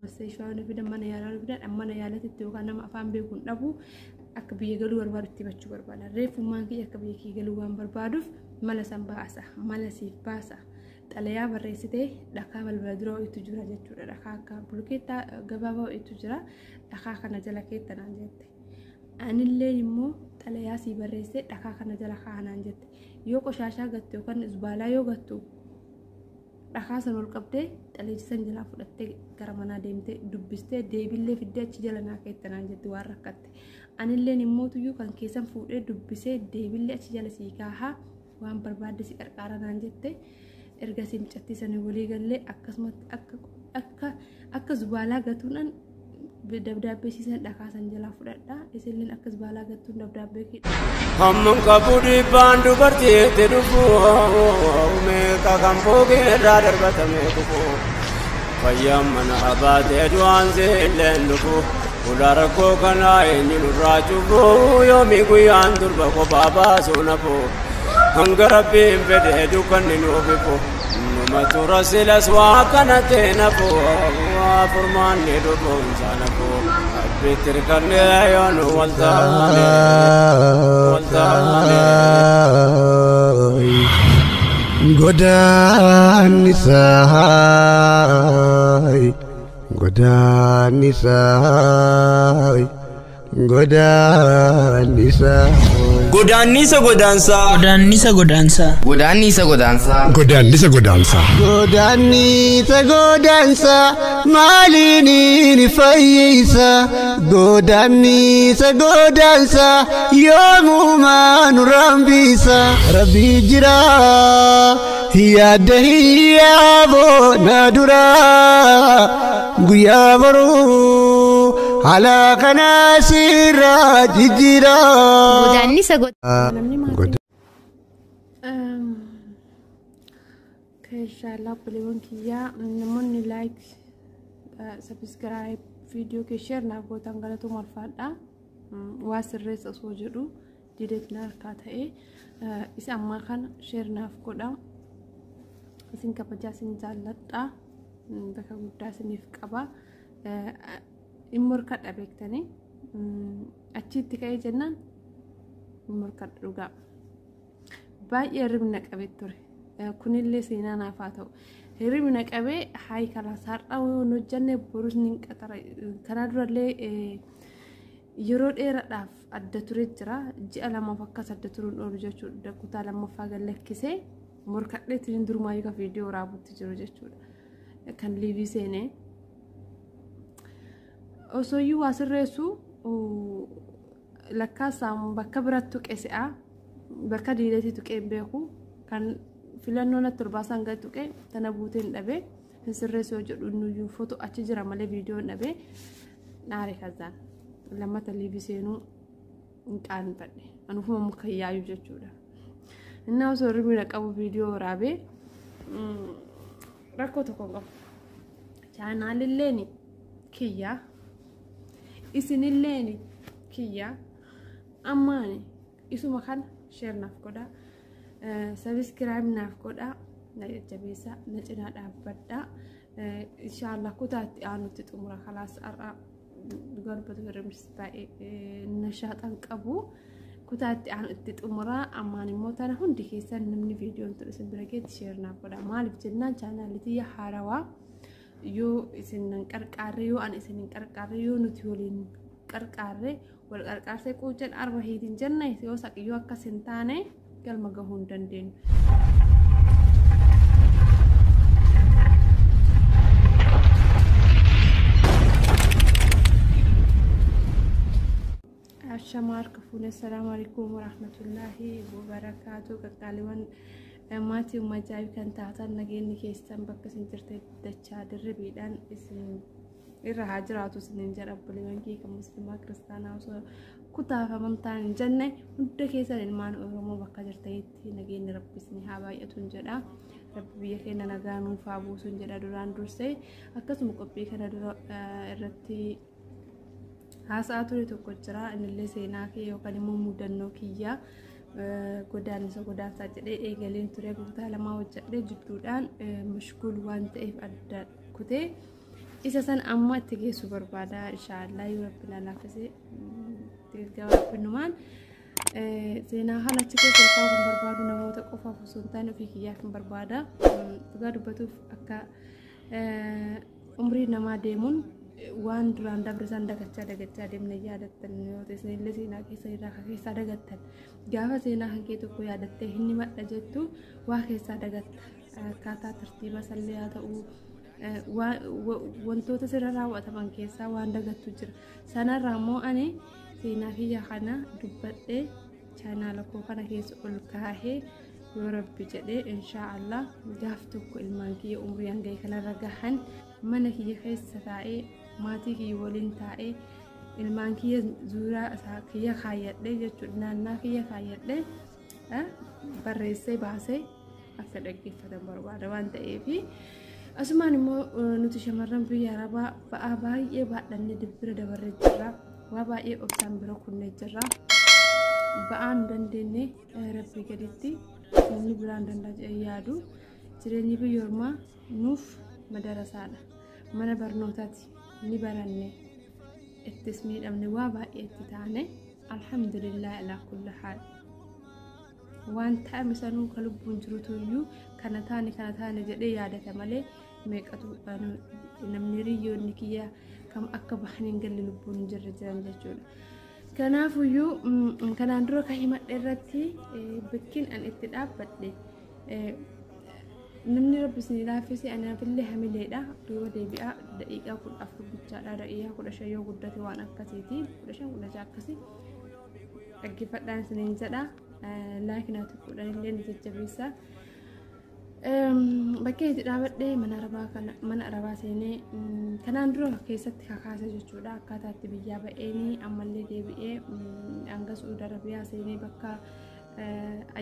Masteeshwaa nu fidan, mana yaalaa nu fidan, mana yaalatitti yookaan nama afaan beekuun dhabu akka biyya galuu barbaadu itti himachuu barbaada. Reeffummaan kiyya akka biyya kiyya galuu waan barbaaduuf mala san baasa, mala siif baasa. Xalayaa barreessitee dhakaa balbala dura wayiitu jira jechuudha. Dhakaa akka bulkeettaa gabaabaa wayiitu jira. Dhakaa kana jala keetta naan jette. Anillee immoo xalayaa sii barreessee dhakaa kana jala kaa'a naan jette. Yoo qoshaashaa gattu yookaan zubaalaa yoo gattu dhakaa san ol qabdee xalayicha san jalaa fudhattee gara manaa deemtee dubbistee deebillee fiddee achi jala naa keetta naan jette waan rakkatte. Anilleen immoo tuyyuu kan keessan fuudhee dubbisee deebillee achi jala sii kaahaa waan barbaadde si qarqaara naan jette. Ergasii mucattii sana walii gallee akkasumatti akka akka akka zubaalaa gatuudhaan dabdaabbee siisan dhakaa san jalaa fudhadha. Isinilleen akka zubaalaa gattuun dabdaabbee kee Hamman qabu dhiibbaan dubartiitti dhufu meeqa kan fooqee irraa darbatamee kufu fayyaan mana abaatee du'aan seelleen dhufu ulaa rakkoo kanaa eenyu nurraa cufu yoomii guyyaan durba kophaa baasuu nafu hanga rabbiin fedhee dukkanni nuuf ifu numa tura silas waa kana ta'e nafu furmaanni dhufuun isaa nafu rabbitti hirkannee yoo nu wal taane wal taane. Godaannisa godaannisa godaannisa. Godaannisa godaansaa. Godaannisa godaansaa. Godaannisa godaansaa. Godaannisa godaansaa. Godaannisa godaansa maaliin ni fayyisa? Godaannisa godaansa yoomumaa nu rambisa? Rabbi jira yaadda hiyyaaboo na dura guyyaa boruu haala kana sirraa jijjiira. Godaannisa godaansaa. Namni maatii Inshallah obboleewwan kiyyaa namoonni like subscribe viidiyoo kee share naaf gootan galatuma ulfaadha. Waa sirreessa osoo jedhu dideet na harkaa ta'e isa ammaa kana share naaf godha. Isin kabajaa isin jaalladha. Bakka guddaa isiniif qaba. In morkadha beektanii. Achitti ka'ee jennaan in morkadha dhugaa. Baay'ee hirribni na qabee ture. Kunillee seenaa naaf haa ta'u. Hirribni na qabee hayi kalaas har'a yoo hin hojjenne borus ni qaxara. Kanaa durallee yeroo dheeraadhaaf adda ture jira. Ji'a lamaaf akkas adda turuun oolu jechuudha. Kutaa lammaffaa gad lakkisee morkadhee tiriin durumaayyuu kan viidiyoo waraabutti jiru jechuudha. Kan liivii seenee. Osoo iyyuu waa sirreessu lakkaasaan bakka biratti tuqe se'a. Bakka diidatii tuqee hin beeku. Kan filannoo natti torbaasaan gadi tuqe tana buutee hin dhabe. Hin sirreessu yoo jedhu nuyyuu foto achi jira malee viidiyoo hin dhabe. Naare kazaan. Lammata liivii seenuu hin qaanfadhe. Anufuma muka yaayu jechuudha. Innaa osoo hirribni na qabu viidiyoo waraabee rakkoo tokko hin qabu. Chaanaalilleen kiyyaa. Isinilleen kiyyaa. Ammaani isuma kana share naaf godhaa. Subscribe naaf godhaa. Na jajjabeessaa. Na cinaa dhaabbadhaa. Inshaallah kutaa itti aanutti xumura kalaas har'a dhugaa dubbatu hirribnis baay'ee nashaaxan qabu. Kutaa itti aanu itti xumura ammaan immoo tana hundi keessan namni viidiyoon tun isin bira geetti share naaf godhaa. Maaliif jennaan chaanaalli tiyya haarawaa yoo isin hin qarqaarre yoo ani isin hin qarqaarre yoo nuti waliin qarqaarre wal qarqaarsee quuccan arba hiitiin jenne yoo saqiyyoo akkas hin taane galma gahuu hin dandeenyu. Ashama harka fuune assalaamu alaikum warahmatullaahi wabarakaatu qaqqaaliiwwan maatii ummajaabii kan taatan nageenyi keessan bakka isin jirte dachaa dirribiidhaan isin irra haa jiraatu isiniin jedha obboleewwan kee kan musliimaa kiristaanaa osoo kutaaf amantaan hin jenne hunda keessan ilmaan Oromoo bakka jirtanitti nageenyi rabbi isin haa baay'atu hin jedha. Rabbi biyya keenya nagaa nuuf haa buusu hin jedha duraan dursee akkasuma qophii kana dura irratti haasa'aa ture tokko jira innillee seenaa kee yookaan immoo mudannoo kiyyaa godaannisa godaansaa jedhee eegaleen ture kutaa lamaa hojjedhee jidduudhaan mashguul waan ta'eef adda kutee Isa san amma itti geessu barbaada inshaallah yoo rabbi na laaffise gabaabbinumaan seenaa haala achi keessa olkaa'uu kan barbaadu namoota qofaaf osoo hin taane ofii kiyyaaf hin barbaada. Dhugaa dubbatuuf akka umrii namaa deemuun waan duraan dabre san dagachaa dagachaa deemne yaadattan yoo ta'e isinillee seenaa keessa irraa kan keessaa dagattan gaafa seenaa kan kee tokko yaadattee hin himadha jettu waa keessaa dagatta akkaataa tartiiba sallee haa ta'u wantoota sirra raawwataman keessaa waan dagattu jira. Sanarraa immoo ani seenaa kiyya kana dubbadhee chaanaala koo kana keessa ol kaahee yoo rabbi jedhee inshaa Allah gaaf tokko ilmaan kiyya umrii hanga kanarra gahan mana kiyya keessa taa'ee maatii kiyya waliin taa'ee ilmaan kiyya zuuraa isaa kiyya kaayyadhee jechuudha naannaa kiyya kaayyadhee barreessee baasee akka dhaggeeffatan barbaada waan ta'eefi. Asumaan immoo nuti shamarran biyya Arabaa ba'aa baay'ee baadhannee bira dabarree jirra. Waa baay'ee obsaan bira kunnee jirra. Ba'aa nu dandeenye rabbii gaditti namni biraan danda'a jedhee yaadu jireenyi biyya ormaa nuuf madarasaadha. Mana barnootaati ni baranne ittis miidhamne waa baay'ee itti taane alhamdulillah alaa kulli haal. Waan ta'ame sanuu ka lubbuun jirutu iyyuu kana taane kana taane jedhee yaadata malee meeqatu namni hiriyoonni kiyya kam akka bahan hin galle lubbuun hin jirre jiran jechuudha. Kanaafuyyuu kanaan dura kan himadhe irratti bakkiin an itti dhaabbadhe namni rabbi isin laaffise anaafillee hamileedha. Duuba deebi'aa daqiiqaa 14 bichaadha daqiiqaa 15 yoo guddate waan akkasiiti 15 16 akkasii dhaggeeffadhaan isiniin jedha. Laayik naa tuquudhaan illee ni jajjabeessa. Bakkee itti dhaabadhee mana arabaa kana mana arabaa seenee kanaan dura keessatti kakaase jechuudha. Akkaataa itti biyyaa ba'eenii ammallee deebi'ee hanga Su'uud Arabiyaa seenee bakka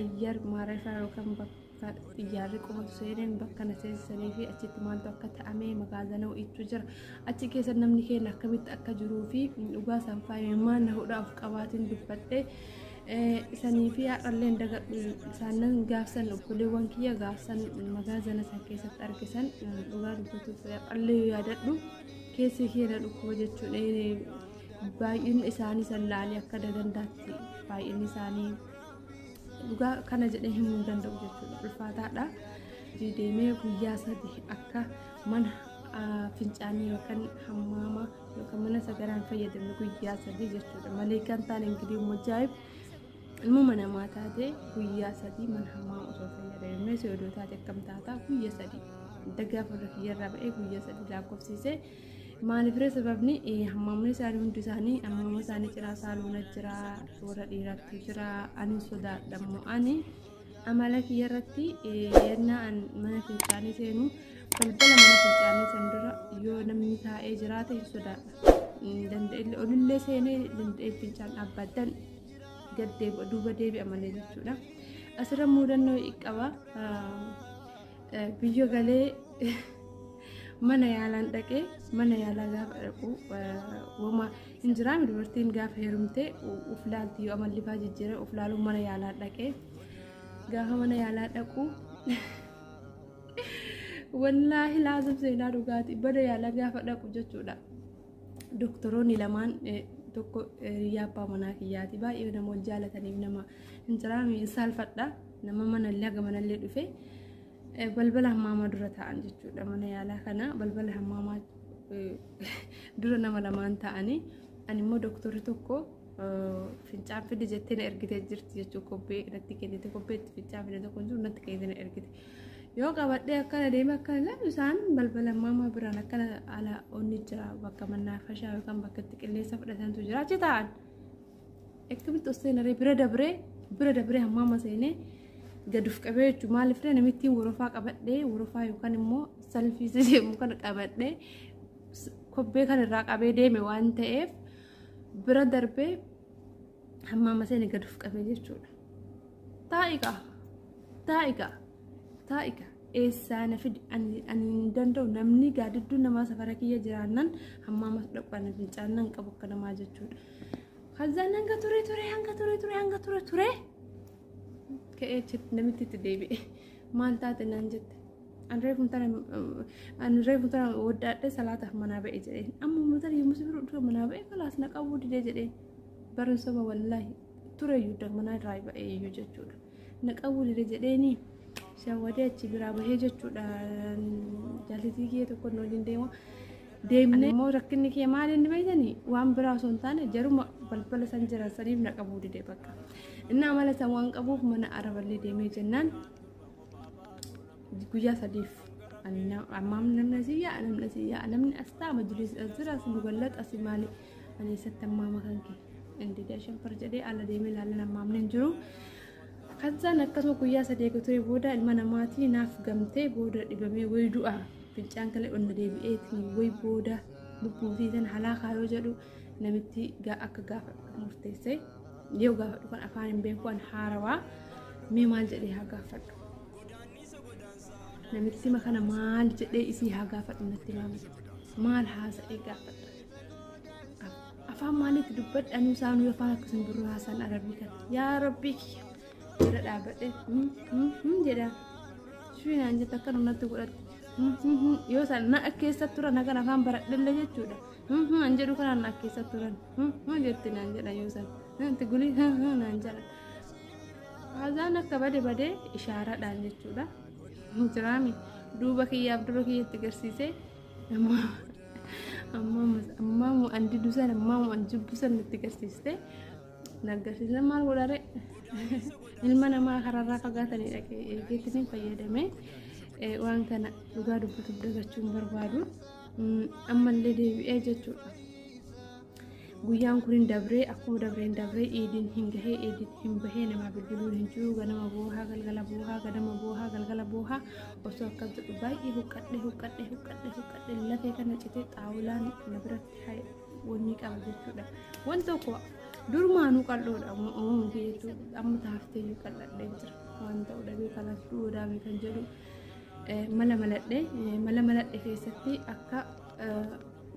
ayyar maarafaa yookaan bakka xiyyaarri qubatu seeneen bakka na seensisanii fi achitti maaltu akka ta'ame magaazana ho'iitu jira. Achi keessa namni keenya akkamitti akka jiruu fi dhugaa isaan faayame maal na hodhaaf qabaatiin dubbadhee isanii fi har'allee dagadhu isaanan gaafsan obboleewwan kiyya gaafsan magaazana san keessatti argisan dhugaa dubbatuuf har'allee yoo yaadadhu keessi kiyya na dhukkuba jechuudha. Baay'inni isaanii san laalee akka dagandaatti baay'inni isaanii dhugaa kana jedhee himuu hin danda'u jechuudha. Ulfaataadha. Deemee guyyaa sadi akka mana fincaanii yookaan hammaama yookaan mana sagaraan fayyadamne guyyaa sadi jechuudha. Malee kan taane ingirii mujaa'ib ilmuma namaa taate guyyaa sadi mana hammaama osoo fayyadamne soodoo taate akkam taata guyyaa sadi. Daggaa farra kiyyarraa ba'ee guyyaa sadi lakkoofsise. Maaliif ree sababni hammaamni isaanii hundi isaanii hammaama isaanii cinaa saaluuna jira warra dhiiraatu jira ani sodaadha immoo ani amala kiyya irratti yennaa an mana fincaanii seenu balbala mana fincaanii san dura yoo namni taa'ee jiraate hin sodaadha. Danda'e olillee seenee danda'ee fincaan dhaabbadan gad deebi'a duuba deebi'a malee jechuudha. Asirra mudannoo qaba biyya galee mana yaalaan dhaqee mana yaalaa gaafa dhaqu wama hin jiraame dubartiin gaafa heerumte uf laalti yoo amalli faa jijjiire uf laaluun mana yaalaa dhaqee gaafa mana yaalaa dhaqu wallaahi laazim seenaa dhugaati mana yaalaa gaafa dhaqu jechuudha. Doktoroonni lamaan tokko hiriyaa abbaa manaa kiyyaati baay'ee nama wal jaalataniif nama hin jiraame hin saalfadha nama manallee haga manallee dhufe. Balbala hammaamaa dura taa'an jechuudha. Mana yaalaa kana balbala hammaamaa dura nama lamaan taa'anii ani immoo doktorri tokko fincaan fide jettee na ergitee jirti jechuudha. Kobbee natti kennite kobbee itti fincaan fide tokko jiru natti kennite na ergite. Yoo qabadhee akkana deeme akkana ilaalu isaan balbala hammaamaa biraan akkana ala onni jira bakka mannaafashaa yookaan bakka itti qilleensa fudhatantu jira achi taa'an. Akkamitti os seenaree bira dabree hammaama seenee gad of qabee jechuudha. Maaliif ree namittiin worofaa qabadhee worofaa yookaan immoo salfii deemu kana qabadhee kobbee kan irraa qabee deeme waan ta'eef bira darbee hammaama seenee gad of qabee jechuudha. Taa'iqa taa'iqa taa'iqa eessaa na fidi ani hin danda'u namni gaadidduu namaa safara kiyya jiraannan hammaama dhaqu ani fincaannan qabu akka namaa jechuudha. Kazzaan hanga ture ture hanga ture ture hanga ture ture ka'ee achitti namitti itti deebi'e maal taate naan jette Ani reefu tana waddaadhee salaataaf manaa ba'e jedheen. Amma tana yommuu si bira dhufe manaa ba'e kalaas na qabuu didee jedheen. Barumsama wallaahi tureyyuu manaa irraa ba'e iyyuu jechuudha. Na qabuu didee jedheeni shawwadee achi biraa bahee jechuudha. Jaallitii kiyya tokko nu wajjin deema. Deemnee immoo rakkinni kee maal inni beektanii waan biraa osoo hin taane jaruma balbala san jiran saniif na qabuu didee bakka. Inni amala san waan qabuuf mana araballee deemee jennaan guyyaa sadiif ammaam namni asii yaa'a, namni asii yaa'a, namni as ta'a, majlis as jira, as mugallat asii maali, ani eessatti ammaama kan kee inni shanfar jedhee ala deemee ilaalan ammaamni hin jiru. Kansaan akkasuma guyyaa sadii eega ture booda ilma namaatii naaf gamtee booda dhibamee wayi du'a fincaan kalee onna deebi'eetiin wayi booda lubbuu fi tan halaakaa yoo jedhu namitti akka gaafadhu murteessee yoo gaafadhu kan afaan hin beeku an haarawaa mee maal jedhee haa gaafadhu. Namitti kana maal jedhee isii haa gaafadhu natti maamte maal haasa'ee gaafadha. Afaan maaliitti dubbadhanuu isaanuu afaan akkasuma biroo haasa'an arabii kana yaa rabbii kiyya bira dhaabbadhe jedha shuinaan jette akka natti godhatte yoo isaan na keessa turan akkan afaan baradhellee jechuudha an jedhu kanaan na keessa turan jetti naan jedhan yoo isaan tigulii naan jedhan. Haasaan akka bade badee ishaaraadhaan jechuudha. Jiraami duuba kiyyaaf dura kiyyatti agarsiisee ammaa an didu sana ammaa an jibbu sana itti agarsiiste na agarsiise maal godhare ilma namaa karaarraa fagaatanii dhaqee eegeetiin fayyadamee waan kana dhugaa dubbatuuf dagachuun barbaadu ammallee deebi'ee jechuudha. Guyyaan kun hin dabree akkuma dabreen dabree iidiin hin gahee iidiin hin bahee namaa bilbiluun hin jiru ganama boohaa galgala boohaa ganama boohaa galgala boohaa osoo akkas jedhu baay'ee huqqadhe huqqadhe huqqadhe huqqadhe lafee kana citee xaawulaan na biratti wanni qaba jechuudha. Waan tokko durmaanuu qal'oodha uumama kee jechuudha amma taaftee iyyuu qal'adhee jira waan ta'u dhabee kalaas du'uu daame kan jedhu mala maladhe mala maladhe keessatti akka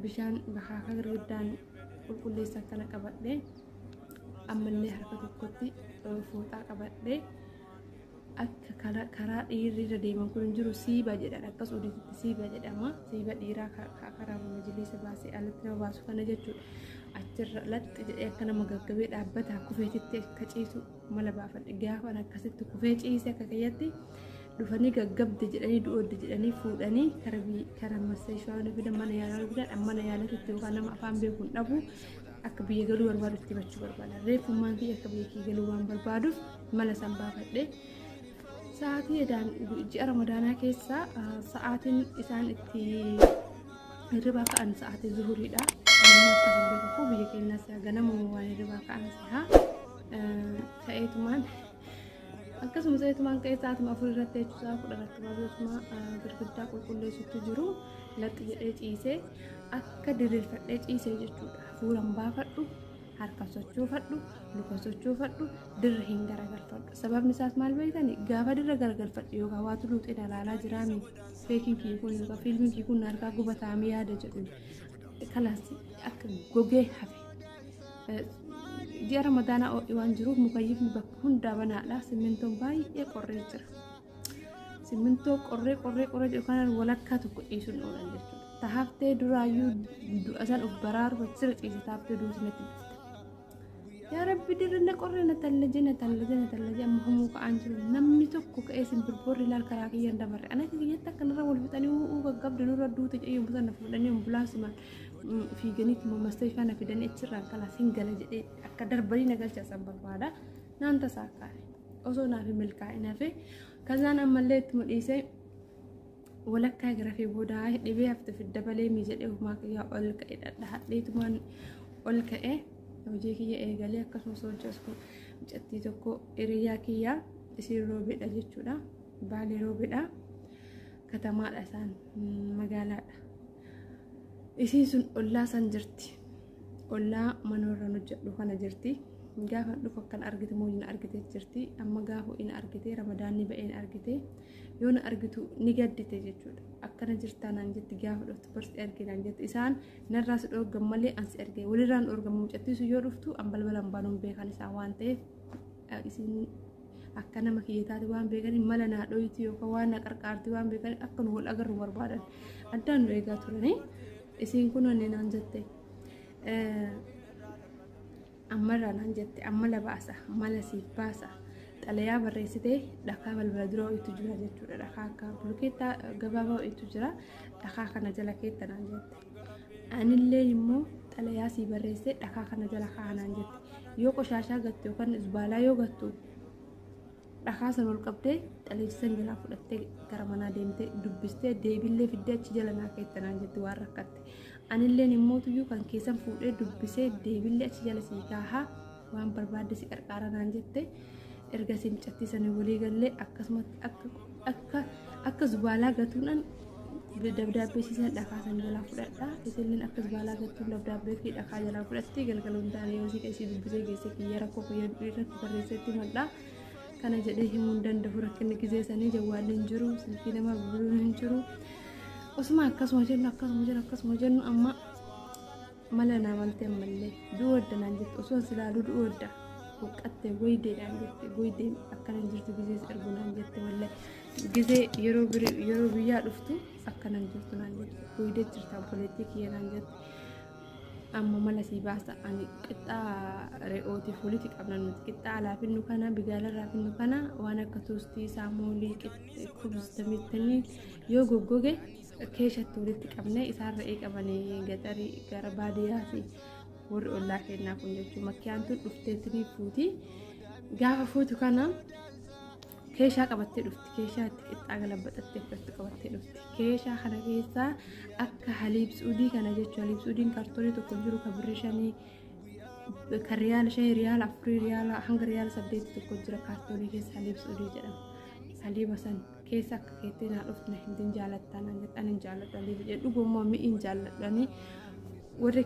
bishaan bakaa girgiddaan qulqulleessan kana qabadhe ammallee harka tokkotti fooxaa qabadhe akka karaa dhiirri irra deeman kun hin jiru siiba jedhan akkas odiitti siiba jedhama siiba dhiiraa karaa majliisa baasee alatti nama baasu kana jechuudha achirra laxxi jedhee akka nama gaggabee dhaabbata kufeetitti akka ciisu mala baafadhe gaafan akkasitti kufee ciise akka kiyyatti dhufanii gaggabde jedhanii du'oodde jedhanii fuudhanii karaa masteeshaa fidan mana yaalaa fidan mana yaalatti yookaan nama afaan beekuun dhabu akka biyya galuu barbaadu itti himachuu barbaada. Reeffummaan kiyya akka biyya kiyya galuu waan barbaaduuf mala san baafadhe. Sa'aatii ji'a ramadaanaa keessa sa'aatiin isaan itti hirribaa ka'an sa'aatii zuhuriidha. Amma akkasuma beeku biyya keenyaas ganama waan hirribaa ka'an si'a ka'eetumaan akkasumas eetumaan ka'ee sa'aatuma 4 irratti jechuudha 10 akkuma girgiddaa qulqulleessutti jiru laxxi jedhee ciisee akka diriirfadhee ciisee jechuudha. Hafuuraan baafadhu, harka sochoofadhu, luka sochoofadhu, dirra hin garagalfadhu. Sababni isaas maal beektani? Gaafa dirra garagalfadhu yookaan waatu luuxee dalaalaa jiraami feekiin kii kun yookaan fiilmiin kii kun harkaa gubataamee yaada jedhu kalaas akka gogee hafe. Ji'a ramadaanaa waan jiruuf mukayyifni bakka hundaa banaadha. Simmintoon baay'ee qorree jira. Simmintoo qorree qorree qorree jiru kanaan walakkaa tokko ciisuun oolan jechuudha. Tahaftee duraayyuu du'a san of baraaruuf achirra ciise tahaftee duuti natti dhufte. Yaa Rabbi dirrina qorree na tallajee na tallajee na tallajee amma humuu ka'aan jiru namni tokko ka'ee simbirboorri ilaal karaa kiyya hin dabarre. Ana kiyyatti akkanarra wal fixanii uuu gaggabde nurra duute jedhee yommuu sana fuudhanii ambulaansimaan fiiganiitti masteeshaa na fidanii achirraan kalaas hin gala jedhee akka darbanii na galcha san barbaada. Naan tasaa kaa'e osoo naaf hin milkaa'in hafe kazaan ammallee ittuma dhiisee walakkaa garafee booda dhibee hafte fidda balee mii jedhee ofumaa kiyyaa ol ka'e dhadhadheetumaan ol ka'e hojii kiyya eegalee akkasumas hojii as mucattii tokko hiriyaa kiyyaa isiin roobeedha jechuudha. Baalee roobeedha. Katamaadha isaan magaalaadha. Isiin sun ollaa san jirti. Ollaa mana warraan hojjedhu kana jirti. Gaafa dhufu akkan argite moo hin argite jirti. Amma gaafa hin argite ramadaanni ba'een argite yoo na argitu ni gaddite jechuudha. Akkana jirtaa naan jetti gaafa dhuftu barsi arge naan jetti. Isaan narraa si dhoorgan malee an si arge walirraan dhoorgan mucattii sun yoo dhuftu an balbalaan baanuun beekan isaan waan ta'eef isiin Akka nama kiyya taate waan beekaniif mala naa dhoyti yookaan waan na qarqaarti waan beekaniif akka nu wal agarru barbaadan. Addaan nu eegaa turanii isiin kun wanni naan jette. Ammarraa naan jette amma la baasa mala siif baasa xalayaa barreessitee dhakaa balbala dura wayiitu jira jechuudha. Dhakaa akka bulkeettaa gabaabaa wayiitu jira dhakaa kana jala keetta naan jette. Anillee immoo xalayaa sii barreessee dhakaa kana jala kaa'a naan jette. Yoo qoshaashaa gattu yookaan zubaalaa yoo gattu dhakaa sana ol qabdee xalayicha san jalaa fudhattee gara manaa deemtee dubbistee deebillee fiddee achi jala naa keetta naan jette waan rakkatte. Anilleen immoo tuyyuu kan keessan fuudhee dubbisee deebillee achi jala sii kaahaa waan barbaadde si qarqaara naan jette. Ergasii mucattii sana walii gallee akkasumatti akka akka zubaalaa gatuudhaan dabdaabbee siisan dhakaa san jalaa fudhadha. Isilleen akka zubaalaa gatuun dabdaabbee kee dhakaa jalaa fudhattee galgala hundaanii yoo sii isii dubbisee geesse kiyya rakkoo kiyya irratti barreessetti himadha. Kana jedhee himuu hin danda'u rakkinni gizee sanii jawwaalli hin jiru silkii namaa bilbiluun hin jiru. Osuma akkasuma jennu akkasuma jennu akkasuma jennu amma mala naa malte ammallee du'u wadda naan jette osoo si ilaaluu du'u wadda huqqatte goydee naan jette goydee akkana hin jirtu gizee si ergu naan jette wallahi gizee yeroo yeroo biyyaa dhuftu akkana hin jirtu naan jette goydee jirta obboleettii kiyya naan jette amma mala sii baasa ani qixxaa re'ootiif walitti qabna nuti qixxaa alaa finnu kana bigaalarraa finnu kana waan akka toostii saamoolii kubzitamittanii yoo goggoge keeshatti walitti qabnee isaan re'ee qabanii gaxarii gara baadiyyaati warri ollaa kennaa kun jechuun makkiyaan tun dhufteetinii fuuti gaafa fuutu kana keeshaa qabattee dhufti keeshaa itti qixxaa galabbaxattee fudhattu qabattee dhufti keeshaa kana keessaa akka haliib suudii kana jechuun haliib suudiin kartoonii tokko jiru kan birrii shanii kan riyaala shanii riyaala afurii riyaala hanga riyaala saddeeti tokko jira kaartoonii keessa haliib suudii jedhama haliiba san keessa akka keettee naa dhuftu na hin jaalattaa naan jettan hin jaalladhu haliiba jedhu dhugummoo mi'i hin jaalladhanii warri